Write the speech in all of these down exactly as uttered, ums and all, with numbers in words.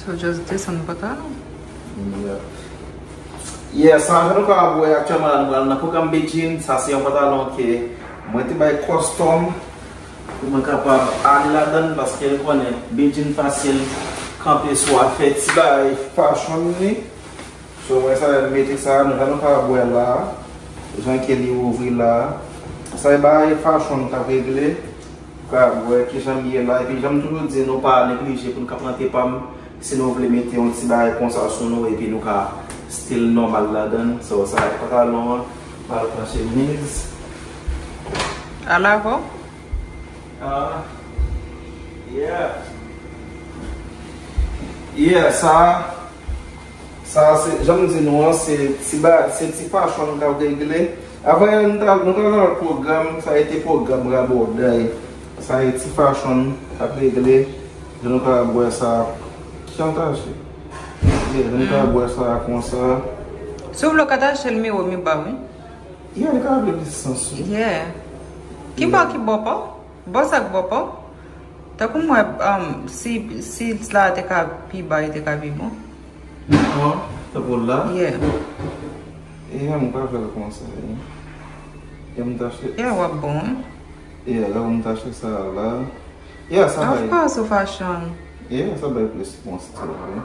So just desann pantalon. Yeah. Yeah, sa jan nou kapab wè aktyèlman la nou pral nan pwogram Bedjine. Sa se yon pantalon ke mwen te bay custom pou mwen kapab ale ladan l paske nou konnen Bedjine fasil kanpe sou afè ti bagay fashion li. So, mwen sa mete sa, nou jan nou kapab wè la, jan ke li ouvri la. Sa e bagay fashion k ap regle. Ou ka wè kijan m ye la, epi jan m toujou di, nou pa neglije pou n ka plante pa m. Si nou vle mete yon ti bagay konsa sou nou, epi nou ka still nòmal ladan l. So, sa e pantalon an, pral pran chemiz. Al avè w? Ah, yeah. Yeah, sa, sa se, jan m di nou an, se ti ba, se ti fashion k ap regle. Avan yè, nou ta, nou ta nan lòt pwogram, sa e te pwogram rabòday. Sa e ti fashion k ap regle. Jan nou kapab wè sa, ki jan l tache? Yeah, jan nou kapab wè sa konsa. Si w vle, w ka tache l miwo mi ba, wi. Yeah, li ka vle plis sans, wi. Yeah. Ki bò, ki bò pa w? Bò sa k bò pa w? Tankou m wè, um, si, si la te ka pi ba, li te ka pi bon. An, tankou la? Yeah. E, m pa fè l konsa, wi. E m tache. Yeah, w ap bon, wi. Yeah, la m tache sa la. Yeah, sa bay. Of course, ou fashion. Yeah, sa bay plis bon stil, wi.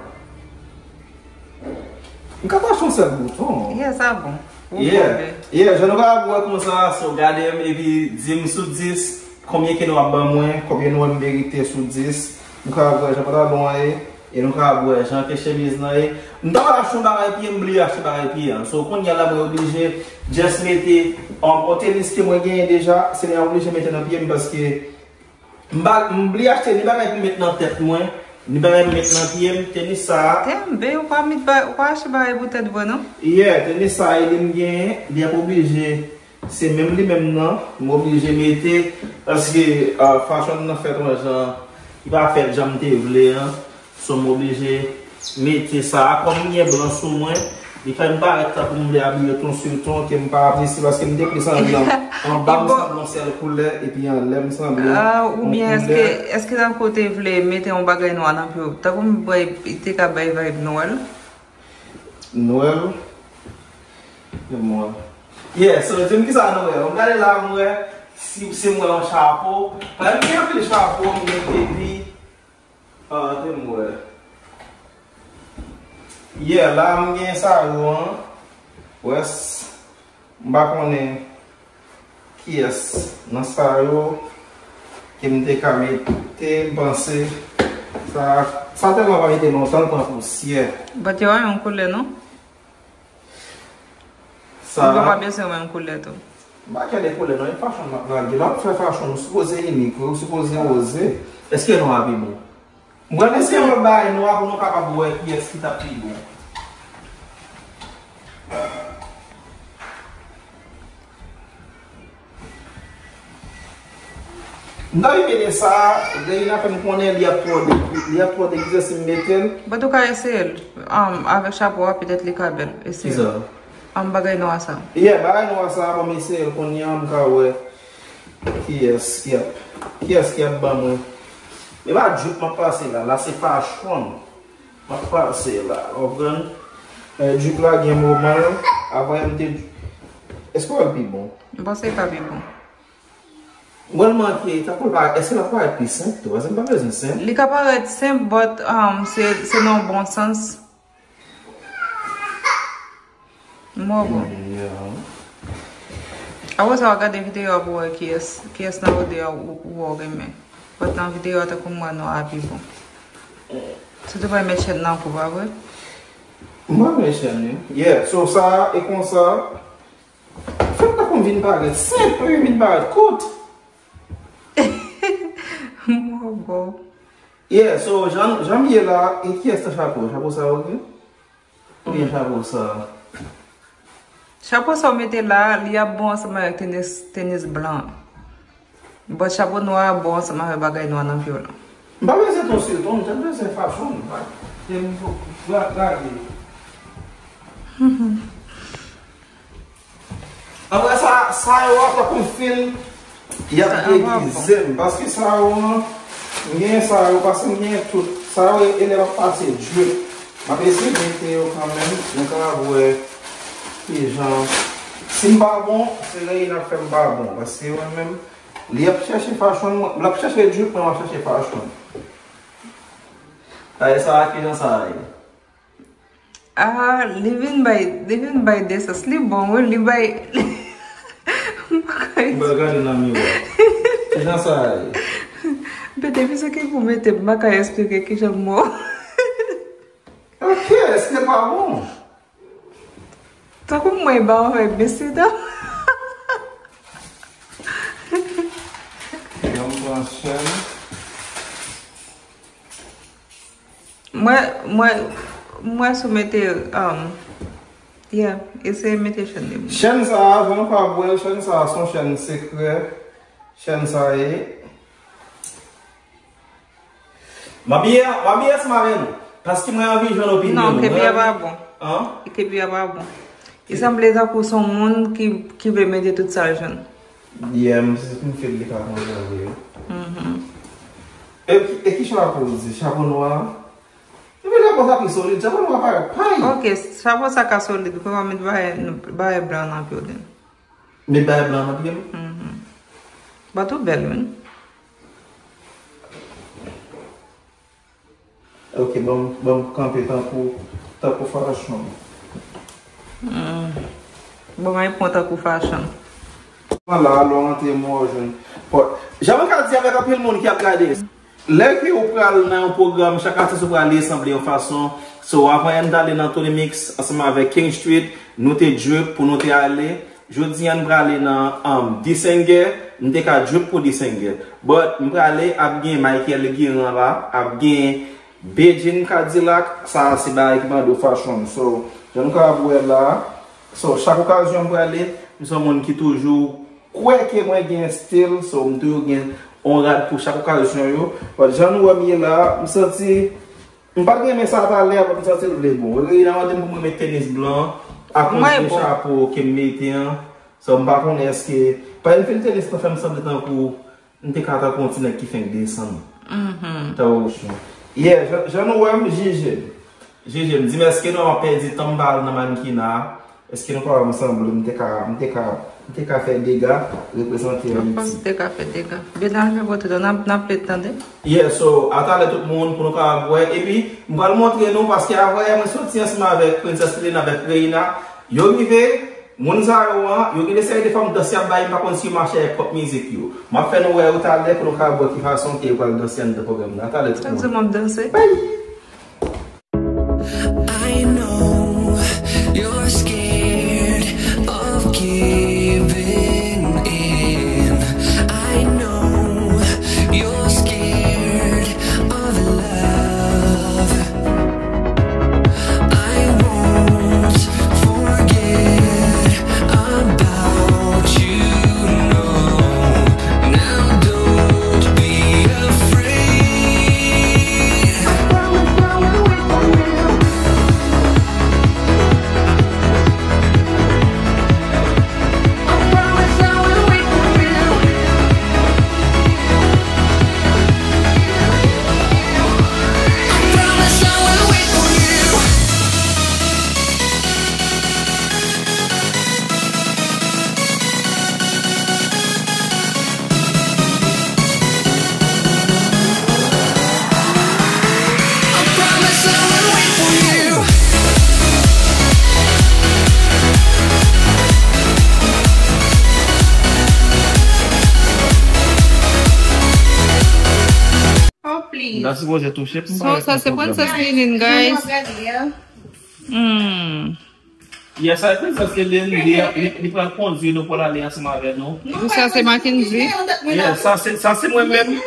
M ka tache yon sèl bouton. Yeah, sa bon. Ou Yeah, bon, yeah, jan nou ka ap wè konsa, so gade m epi di m sou dis, konbyen ke nou ap ban mwen, konbyen nou wè m merite sou dis. Nou ka ap wè jan pantalon an ye, e nou ka ap wè jan ke chemiz lan ye. M ta pral achte yon bagay piye, m bliye achte bagay piye an. So, kounye a la, mwen oblije just mete, um, yon tenis ke mwen genyen deja, se mwen oblije mete nan pye m paske M ba, m bliye achte ni bagay pou m met nan tèt mwen, ni bagay pou m met nan pye m, tenis sa a. Damn, babe, ou pa met ba, ou pa achte bagay pou tèt vre, non? Yeah, tenis sa a, e li m genyen, li ap oblije, se menm li menm nan, m oblije mete, paske, ah, fashion nan fèt yon jan, li pa fèt jan m te vle an. So, m oblije mete sa a. Kòm m gen blan sou mwen, li fè m parèt tankou m vle abiye ton sou ton ke m pa apresye paske m te plis anvi an, anba m sanble yon sèl koulè, epi anlè m sanble yon koulè. Ah, oubyen èske, èske tankou w te vle mete yon bagay nwa nan pye w? Tankou m wè, li te ka bay vibe Nwèl. Nwèl? Menm mwen. Yeah, so, di m kisa Nwèl. M gade la, m wè, si, si m wè yon chapo. Paske m gen anpil chapo, m gen kepi. Ah, te m wè. Yeah, la m gen sa yo an. Wès, m pa konnen kiyès nan sa yo ke m te ka mete, m panse sa, sa tèlman pa mete lontan, l pran pousyè. But yo a yon koulè, non? Sa. Ou gen pa bezwen menm koulè tou. M pa kè de koulè non, e fashion m ap lage. Lè w ap fè fashion, ou sipoze inik, wi, ou sipoze oze. Èske nwa a pi bon? M pral eseye yon lòt bagay nwa pou nou kapab wè kiyès ki t ap pi bon. M ta rive de sa, Reina fè m konnen li ap twò de, li ap twò de kizè si m mete l. But ou ka eseye l, um, avèk chapo a, petèt li ka bèl. Eseye l. Kisa? Um, bagay nwa sa. Yeah, bagay nwa sa, ban m eseye l kounye a, m ka wè kiyès ki ap, kiyès ki ap ban mwen. E pa djouk m ap pase la, la se fashion. M ap pase la, w konprann? Eh, djouk la gen moman l, avan m te, èske w wè l pi bon? M panse l ka pi bon. Mwen, l manke, tankou l pa, èske l ap parèt pi senp tou? Paske m pa bezwen senp. Li ka parèt senp, but, um, se, se nan bon sans. M wè w bon. Yeah. Apre sa, w a gade videyo a pou w wè kiyès, kiyès nan rode a ou, ou wè w renmen. But nan videyo a, tankou m wè nwa a pi bon. Sitou pa renmen chèn nan kou, pa vre? M pa renmen chèn, wi. Yeah, so sa, e konsa, fè m tankou m vin parèt senp, wi, m vin parèt kout. M wè w bon. Yeah, so, jan, jan m ye la, e kiyès nan chapo? Chapo sa, ok? Oubyen chapo sa? Chapo sa w mete la, li ap bon ansanm avèk tenis, tenis blan an. But chapo nwa a bon ansanm avèk bagay nwa nan pye w lan. M pa bezwen ton sou ton, m just bezwen fashion. Jan m la, lage. Apre sa, sa yo a tankou fil, y ap degize m. Paske sa yo an, M genyen sa yo, paske m genyen tout. Sa yo e lè m ap pase drip. M ap eseye mete yo kanmenm, nou ka wè kijan. Si m pa bon, se Reina k fè m pa bon. Paske mwen menm, li ap chèche fashion, mwen, l ap chèche drip, mwen m ap chèche fashion. Tayè sa a, kijan sa a ye? Ah, li vin bay, li vin bay desans. Li bon, wi, li bay. M pa ka. M pral gade nan miwa. Kijan sa a ye? Pete, pise ki pou mete, m pa ka eksplike kijan m wè. Ok, èske pa bon? Tankou mwen ba w fè besi dan. Yon pran chèn. Mwen, mwen, mwen sou mete, um, yeah, eseye mete chèn li. Chèn sa a, jan nou ka wè l, chèn sa a se yon chèn sekrè. Chèn sa a ye. M abiye, m abiye ansanm avè nou. Paske mwen anvi jwenn opinyon nou. Non, kepi a pa bon. An? Kepi a pa bon. Li sanble tankou se yon moun ki, ki vle mete tout sa l jwenn. Yeah, m se pou m fè li ka konserve yo. Mhm. E ki, e ki chapo w di? Chapo nwa? Epi chapo sa pi solid, chapo nwa parèt pay. Ok, chapo sa ka solid, kòman met bagay, bagay blan nan pye w den. Met bagay blan nan pye m? Mhm. Bat ou bèl, wi. Ok, ban m, ban m kanpe tankou, tankou fashion. Hmm. Bon, mwen pran tankou fashion. Vwala, lè w rantre mwen w jwenn. Bon, jan mwen ka di avèk anpil moun ki ap gade, lè ke ou pral nan yon pwogram, chak atis ou prale sanble yon fason. So, avan yè n t ale nan Tony Mix ansanm avèk King Street, nou te drip pou nou te ale. Jodi a, n prale nan, um, Disenge. M te ka drip pou Disenge. But, m prale ap gen Michael Guérin la, ap gen Bedjine Cadillac, sa a se bagay ki mande w fashion. So, jan nou ka ap wè la, so, chak okazyon m prale, m se yon moun ki toujou kwè ke mwen gen stil, so, m toujou gen yon rad pou chak okazyon yo. But, jan nou wè m ye la, m santi M pa t renmen sa talè a, but m santi l vle bon. Reina mande m pou mwen met tenis blan akoz de chapo ke m mete an. So, m pa konnen èske, paske m fin tenis lan fè m sanble tankou m te ka tankou yon ti nèg ki fenk desann. Mhm. Tankou, yeah, jan, jan nou wè m, jije m. Jije m. Di m èske nou ap pèdi tan m pa al nan mannequinat a? Èske nou ka wè m sanble, m te ka, m te ka, m te ka fè dega, reprezante Ayiti. Ou te ka fè dega. Bena al fè pòtre, n ap, n ap ret tande. Yeah, so, atalè tout moun pou nou ka wè. Epi, m pral montre nou, paske avanyè mwen soti ansanm avèk Princess Lilin avèk Reina. Yo rive, moun sa yo an, yo gen de seri de fòm dans y ap bay, m pa konn si yo mache avèk pwòp mizik yo. M ap fè nou wè yo talè pou nou ka wè ki fason ke yo pral danse anndan pwogram nan. Atalè tout moun. Sa k di m ap danse? Bye! I know you're scared of giving in. I know you're scared of love. I won't forget about you, no. Now don't be afraid. I promise I will wait for you. I promise I will wait for you. I promise I will wait for you. Oh, please. M ta sipoze touche pou m pa ret nan pwogram. Sa se Princess Lilin, guys. Hmm. Yes, I think sa se Lilin, li, li, li pral kondui nou pou l ale ansanm avè nou. Sa se Mackenzie. Yes, sa se, sa se mwen menm.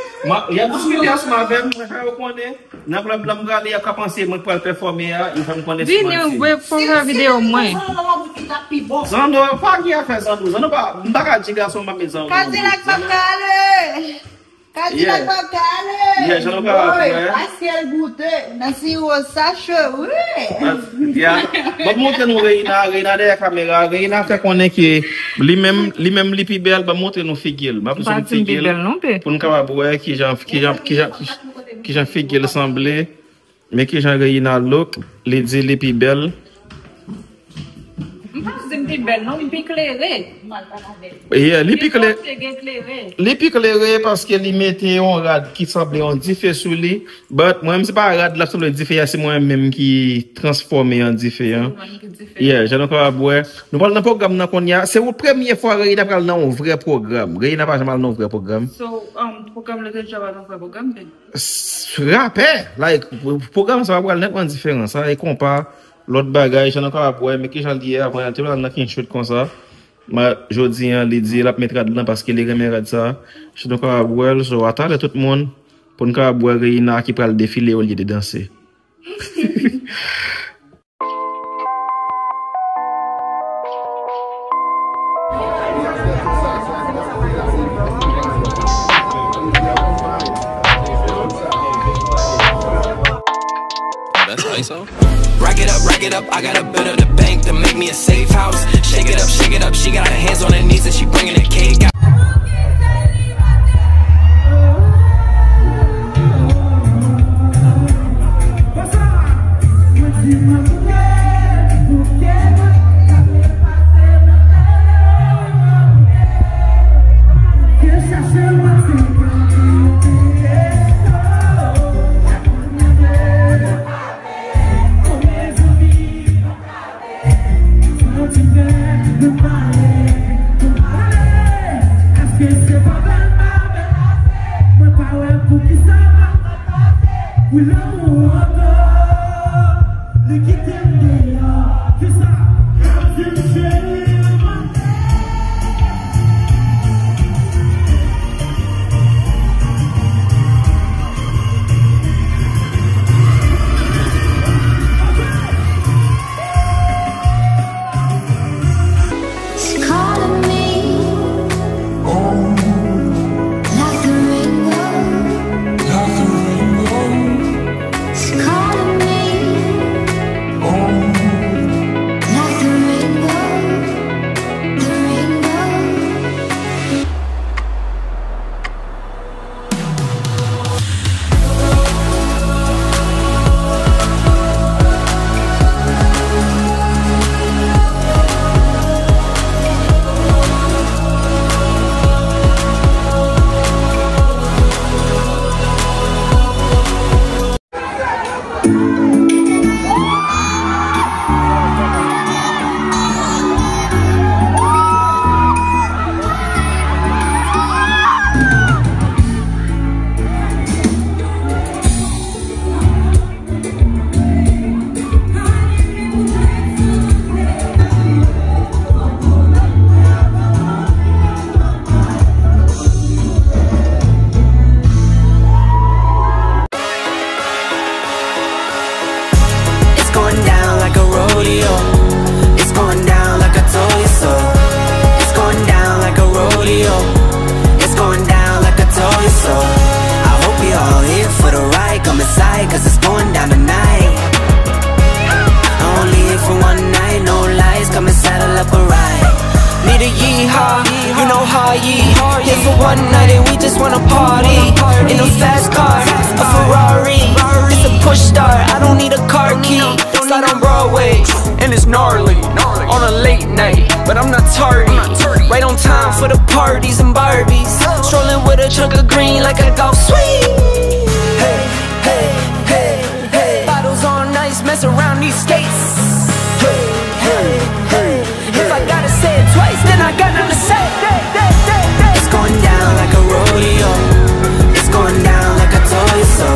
Y ap diskite ansanm avè m, mwen fè yo konnen. Nan pwogram m prale, y ap ka panse mwen pral pèfòme a, yo fè m konnen se manti. Vini, fè videyo mwen. Zando, pa gen afè Zando. Zando pa, m pa ka di gason m pa met Zando. Kadilak pa kale. Kadilak pa kale. Yeah, jan nou ka wè. Paske l goute nan siwo sa, cheri. Yeah. Ban m montre nou Reina, Reina dèyè kamera. Reina fè konnen ke li menm, li menm li pi bèl. Ban m montre nou figi l. M ap zoom figi l pou n kapab wè kijan, kijan, kijan, kijan figi l sanble. Men kijan Reina look, li di li pi bèl. M pa di m pi bèl non, m pi klere. Yeah, li pi klere. Li pi klere paske li mete yon rad ki sanble yon dife sou li. But mwen menm se pa rad la ki sanble dife a, se mwen menm ki transfòme an dife an. Yeah, jan nou kapab wè. Nou pral nan pwogram nan kounye a. Se yon premye fwa Reina pral nan yon vrè pwogram. Reina pa janm al nan yon vrè pwogram. So, um, pwogram la te djòb al nan vrè pwogram, then? Rapè, like, pwogram sa pral nètman diferan. Sa e konpa, lòt bagay, jan nou kapab wè, men kijan l ye avan, te pral nan kin shoot konsa. Men jodi an, li di l ap met rad lan paske li renmen rad sa. Jan nou kapab wè l, so, atalè tout moun, pou n kapab wè Reina ki pral defile olye de danse. Rack it up, rack it up, I gotta build up the bank to make me a safe house. Shake it up, shake it up, she got her hands on her knees and she bringing the cake out. Mwen pa wè poukisa m ap pase. Pou lanmou ankò, li kite m deyò. Fè sa, m ap di m cheri m. It's calling me like the rainbow. It's calling me like the rainbow. The rainbow. It's going down like a rodeo. It's going down like I told you so. It's going down like a rodeo. It's going down like I told you so. I hope we all here for the ride. Come inside, 'cause it's going down tonight. Only here for one night, no lies. Come and saddle up a ride. Need a yeehaw, you know how ye. Here for one night and we just wanna party. In a fast car, a Ferrari. It's a push start, I don't need a car key. Slide on Broadway, and it's gnarly. On a late night, but I'm not tardy. Right on time for the parties and Barbies. Strolling with a truck of green like a golf swing. Hey, hey, hey. Hey, bottles on ice, mess around these skates. Hey, hey, hey, hey. If I gotta say it twice, then I got nothing to say. It's going down like a rodeo. It's going down like I told you so.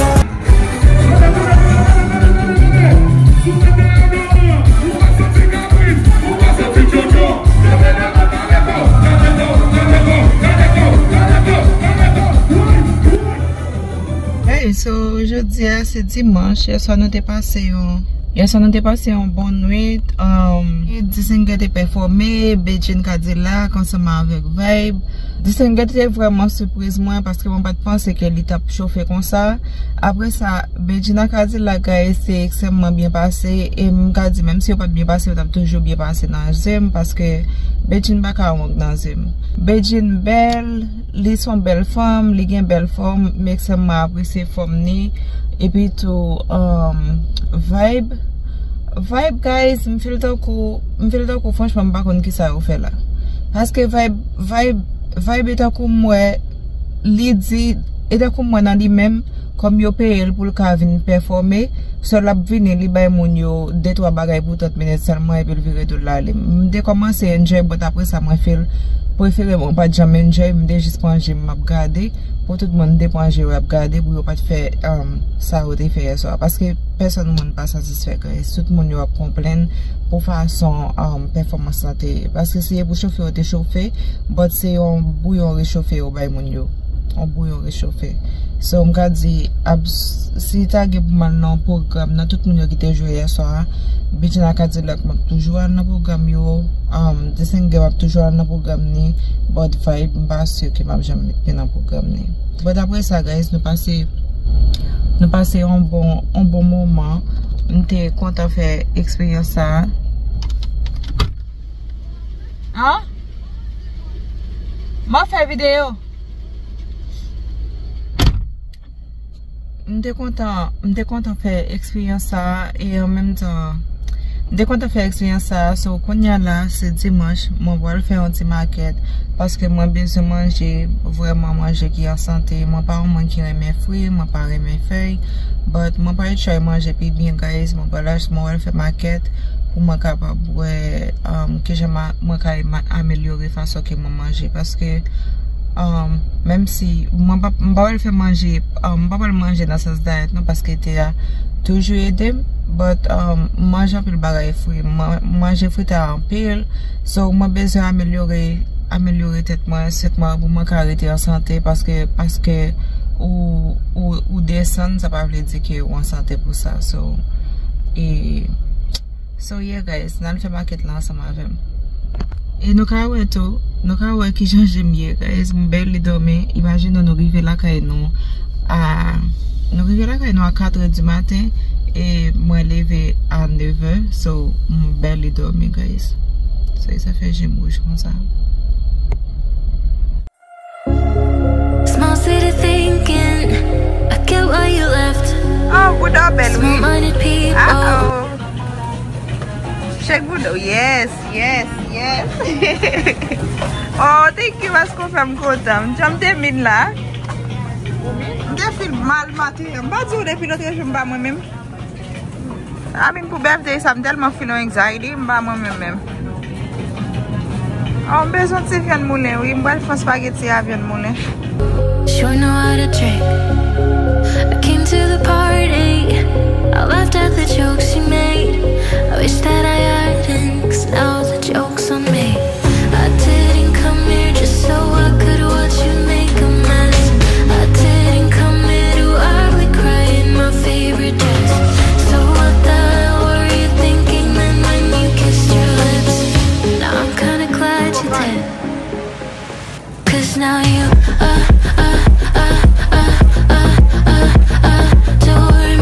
Hey, so jodi a se dimanch. Yèswa nou te pase yon Yèswa nou te pase yon bon nwit. Um, Disenge te pèfòme, Bedjine Kadilak ansanm avèk Vibe. Disenge te vrèman sipriz mwen paske mwen pa t panse ke li t ap chofe konsa. Apre sa, Bedjine ak Kadilak, guys, te ekstrèmman byen pase. E m ka di, menm si yo pa t byen pase, yo t ap toujou byen pase nan je m paske Bedjine pa ka wrong nan je m. Bedjine bèl, li se yon bèl fanm, li gen bèl fòm, m ekstrèmman apresye fòm ni. Epi tou, um, Vibe, Vibe, guys, m feel tankou, m feel tankou, franchman, m pa konn kisa yo fè la. Paske Vibe, Vibe, Vibe e tankou m wè, li di, e tankou m wè nan li menm, kòm yo peye l pou l ka vin pèfòme, so l ap vini, li bay moun yo de twa bagay pou trant minit sèlman, epi l vire do l ale. M te kòmanse enjoy, but apre sa, mwen feel, prefere mwen pa t janm enjoy, m te jis pran je m, m ap gade, pou tout moun te pran je yo ap gade, pou yo pa t fè, um, sa yo te fè yèswa. Paske pèsonn moun pa satisfè, guys. Tout moun yo ap konplenn pou fason, um, pèfòmans lan te ye. Paske si e pou chofe yo te chofe, but se yon bouyon rechofe yo bay moun yo. Yon bouyon rechofe. So, m ka di, ab-, si ta gen pou m al nan yon pwogram, nan tout moun yo ki te jwe yèswa a, Bedjine ak Kadilak, m ap toujou al nan pwogram yo. Um, Disenge, m ap toujou al nan pwogram ni. But Vibe, m pa si ke m ap janm met pye nan pwogram ni. But apre sa, guys, nou pase, nou pase yon bon, yon bon moman. M te kontan fè eksperyans sa a. An? M ap fè videyo. M te kontan, m te kontan fè eksperyans sa a, e an menm tan, m te kontan fè eksperyans sa a. So, kounye a la, se dimanch, mwen pral fè yon ti makèt, paske mwen bezwen manje, vrèman manje ki an sante. Mwen pa yon moun ki renmen fri, mwen pa renmen fèy, but mwen pral try manje pi byen, guys. Mwen pral ach-, mwen pral fè makèt pou mwen kapab wè, um, kijan ma-, mwen ka ma-, amelyore fason ke mwen manje, paske, um, menm si mwen pa, m pa pral fè manje, um, m pa pral manje nan sans dayèt non, paske te a toujou ede m, but, um, m manje anpil bagay fri, m man-, m manje frit a anpil, so mwen bezwen amelyore, amelyore tèt mwen, tèt mwen pou mwen ka rete an sante, paske, paske ou, ou, ou desann, sa pa vle di ke ou an sante pou sa, so, e So yeah guys, n al fè makèt la ansanm avè m. E nou ka wè tou, nou ka wè kijan je m ye, guys. M barely dòmi. Imajine w, nou rive lakay nou a, nou rive lakay nou a katrè di maten, e mwen leve a nevè. So, m barely dòmi, guys. So, e sa fè je m wouj konsa. Small city thinking, I get why you left. Oh, bouda w bèl, wi. Small minded people. Uh-oh. Shake bouda w. Yes, yes, yes. Oh, thank you, paske w fè m kontan. Jan m te min la. M te feel mal maten an. M pa di w depi lòt jou m pa mwen menm. I mean, pou birthday sa, m tèlman feel yon anxiety, m pa mwen menm menm. Oh, m bezwen ti vyann moulen, wi. M pral fè yon spaghetti a vyann moulen. Sure know how to drink. I came to the party. I laughed at the jokes she made. I wish that I hadn't, 'cause now the joke's on me. I didn't come here just so I could watch you make a mess. I didn't come here to ugly cry in my favorite dress. So what the hell were you thinking then when you kissed your lips? Now I'm kinda glad you did. 'Cause now you, uh, uh, uh, uh, uh, uh, uh, don't worry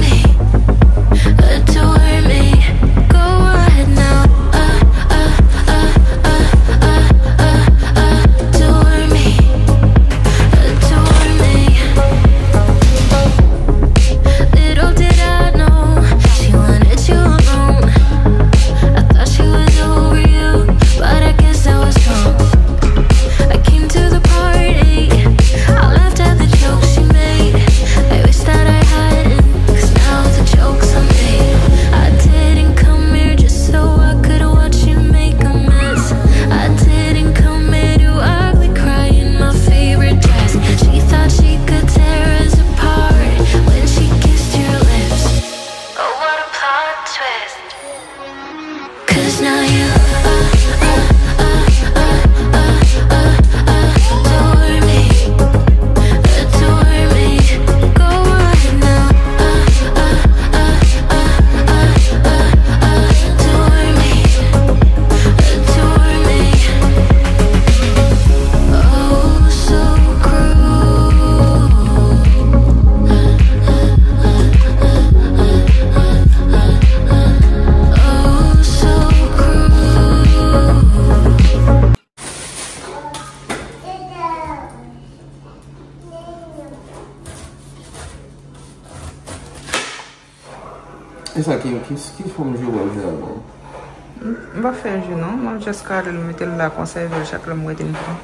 Se sa ki, ki, ki fòm ji w pral fè la menm? M p ap fè ji non, m ap just kale l, mete l la, konsève l, chak lè m rete m pran.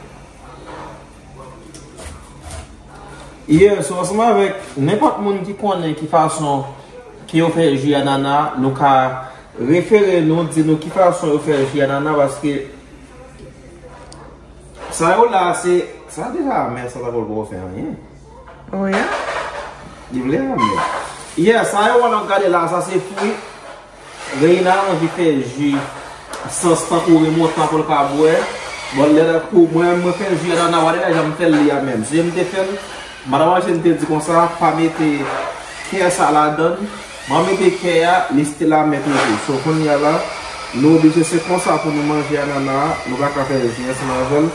Yeah, so ansanm avèk nenpòt moun ki konnen ki fason ke yo fè ji anana, nou ka refere nou, di nou ki fason yo fè ji anana, paske sa yo la, se, sa deja amè, sa pa pral fè anyen. Oh yeah? Li vle amè. Yeah, sa yo wè n ap gade la, sa se fwi. Reina anvi fè ji sans tankou remontan pou l ka bwè. Bon, lè pou mwen, mwen fè ji anana, wade la jan m fè l li a menm. Si m te fè l, madan Marcene te di konsa, pa mete kè sa ladan l. Mwen mete kè a, li still amè toujou. So, kounye a la, nou oblije se konsa pou nou manje anana a, nou pa ka fè ji ansanm avè l.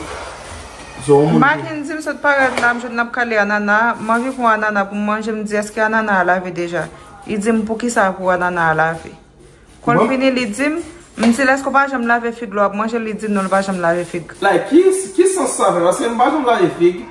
So, yon M moun pa ki fin di m sot parèt la, m jwenn n ap kale anana, m anvi pran anana pou m manje, m di èske anana a lave deja? Li di m poukisa pou anana a lave? Kon l Bon. fini, li di m, m di l èske w pa janm lave fig lè w ap manje l? Li di m non, l pa janm lave fig. Like, ki, ki sans sa fè? Paske m pa janm lave fig,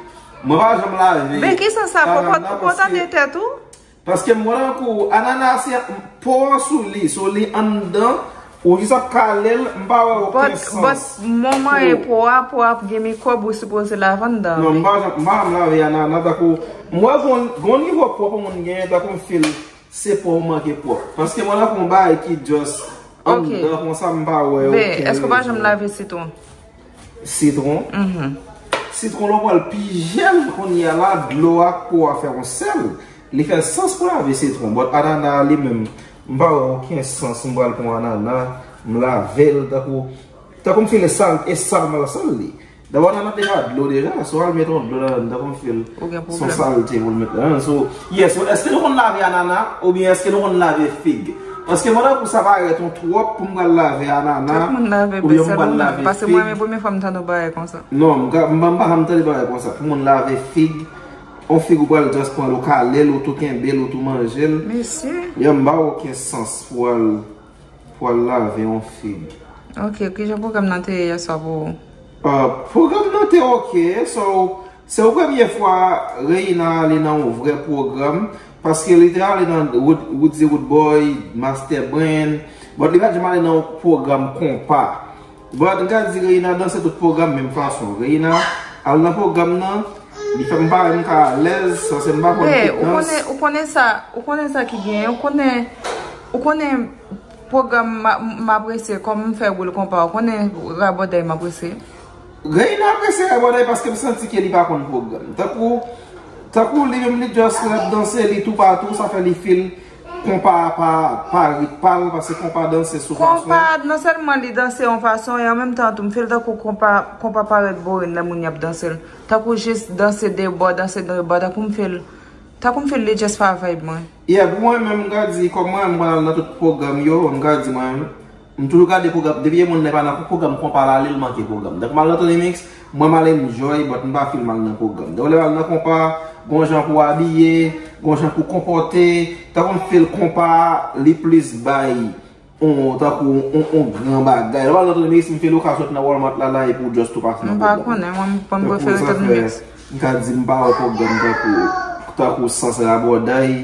mwen pa janm lave Men ki sans sa fè? Ou pa, anana ou pa tande paske, tèt ou? paske m wè tankou anana se po an sou li, so li anndan, ou jis ap kale l, m pa wè okenn But, sans but, moman e pou po a, po a gen mikwòb ou sipoze lave anndan Non, li. m pa janm, m pa janm lave anana, tankou, m wè gon, gon nivo pwòp yon moun genyen, tankou m feel se po w manke pwòp. Paske mwen nan yon bagay ki just Ok. anndan konsa, m pa wè Men, okenn èske w pa janm rezon. lave sitwon? Sitwon? Mhm. Sitwon, lè w pral pije l, kounye a la, dlo ak po a fè yon sèl. Li fè sans pou lave sitwon. But anana a li menm, m pa wè okenn sans m pral pran anana, m lave l, tankou, tankou m feel e sal, e sal m pral sal li. Dabò, anana deja dlo deja, so al met yon dlo ladan, tankou m feel Ou gen se yon pwoblèm. salte pou l met ladan. So, yes, so, èske nou konn lave anana, oubyen èske nou konn lave fig? Paske mwen tankou sa parèt yon twòp pou m pral lave anana, Tout moun lave oubyen bèsèl m pral ou menm, lave paske fig. mwen menm premye fwa m tande yon bagay konsa. Non, m ka, m pa, m pa janm tande bagay konsa. Pou moun lave fig, yon fig ou pral just pran l, ou kale l, ou tou kenbe l, ou tou manje l. Mesye. Ya, m pa wè okenn sans pou al, pou al lave yon fig. Ok, kijan pwogram nan te ye yèswa pou ou? Ah, pwogram nan te ok, so, se yon premye fwa Reina ale nan yon vrè pwogram, paske li te ale nan Wood-, Woodzy Woodboy, Master Brain, but li pa t janm ale nan yon pwogram konpa. But m ka di Reina danse tout pwogram menm fason. Reina al nan pwogram nan, li fè m parèt m ka alèz, sa se m pa konn Men, tout ou dans. konnen, ou konnen sa, ou konnen sa ki genyen, ou konnen, ou konnen pwogram m, m apresye, kòm m fè woul konpa, ou konnen rabòday m apresye. Reina apresye rabòday paske m santi ke li pa konn pwogram. Tankou, tankou li menm li just l ap danse, li toupatou, sa fè li feel konpa a pa, pa rit pa l, paske konpa danse sou fason. Konpa, non sèlman li danse yon fason, e an menm tan tou, m feel tankou konpa, konpa parèt boring lè moun y ap danse l. Tankou jis danse de bò, danse de bò, tankou m feel, tankou m feel li just pa vibe mwen. Yeah, pou mwen menm, m ka di, kòm mwen, m pral nan tout pwogram yo, m ka di mwen, m toujou gade pwogram, depi yon moun nan pa nan pwogram konpa la, li l manke pwogram. Donk, m al nan Tony Mix, mwen m al enjoy, but m pa feel m al nan pwogram. Donk, lè m al nan konpa, gon jan pou abiye, gon jan pou konpòte, tankou m feel konpa, li plis bay, on, tankou, on, on gran bagay. Lè m al nan Tony Mix, m feel ou ka sot nan Walmart la, la, epi ou just tou pase nan pwogram. M pa konnen, mwen, m, mwen prefere Tony Mix. M ka di, m pa wè pwogram tankou, tankou sans rabòday,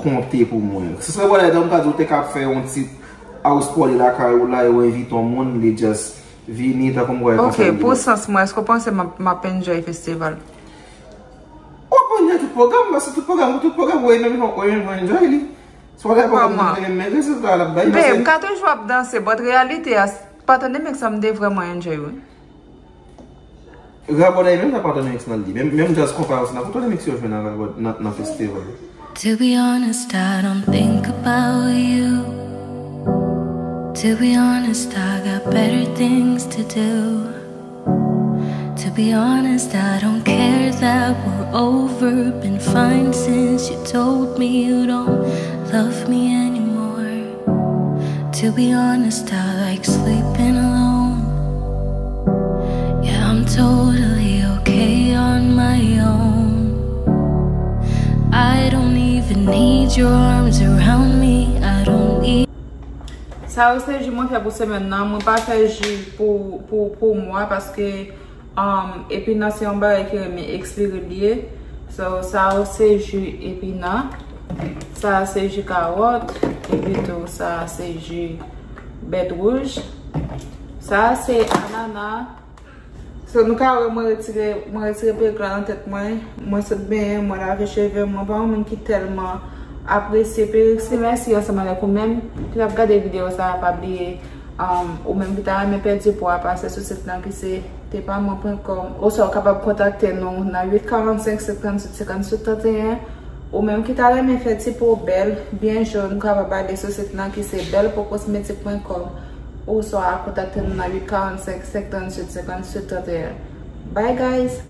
konte pou mwen. Se sèl bagay, m ka di w te ka fè yon ti house party lakay ou la, e w envite yon moun, li just vini, tankou m wè konsa Ok, pou sans mwen, èske w panse m ap, m ap enjoy festival? W ap enjoy tout pwogram, paske tout pwogram, tout pwogram, ou menm, ou menm, ou enjoy li. Se pa de pwogram Kòman? Ki renmen rezilta l ap bay, Men, paske m ka toujou ap danse, but reyalite a, pa tande men sa m te vrèman enjoy, wi. Rabòday menm jan pa Tony Mix nan li. Menm, menm jazz konpa yo, se nan Tony Mix yo jwe nan, nan, nan festival. To be honest, I don't think about you. To be honest, I got better things to do. To be honest, I don't care that we're over. Been fine since you told me you don't love me anymore. To be honest, I like sleeping alone. Yeah, I'm totally okay on my own. I don't even need your arms around me. I don't need Sa yo se ji mwen fè pou semèn nan. Mwen pa fè ji pou, pou, pou mwa paske, um, epina se yon bagay ki renmen ekspire l ye. So, sa yo se ji epina. Sa se ji kawòt. Epi tou, sa se ji bèt wouj. Sa se anana. So, nou ka wè mwen retire, mwen retire pèrik lan nan tèt mwen. Mwen sot benyen, mwen lave cheve m. Mwen pa yon moun ki tèlman apresye pèrik. Si mèsi ansanm avèk ou menm ki t ap gade videyo sa a, pa bliye, um, ou menm ki ta renmen pèdi pwa, pase sou sit lan ki se te pa mwen pwen kòm. Oswa ou kapab kontakte nou nan uit karannsenk, senk tranntuit, senkantuit, tranteyen. Ou menm ki ta renmen fè ti po bèl, byen jòn, ou kapab ale sou sit lan ki se bèl po kosmetik pwen kòm, oswa kontakte nou nan uit karannsenk, senk tranntuit, senkantuit, tranteyen. Bye guys!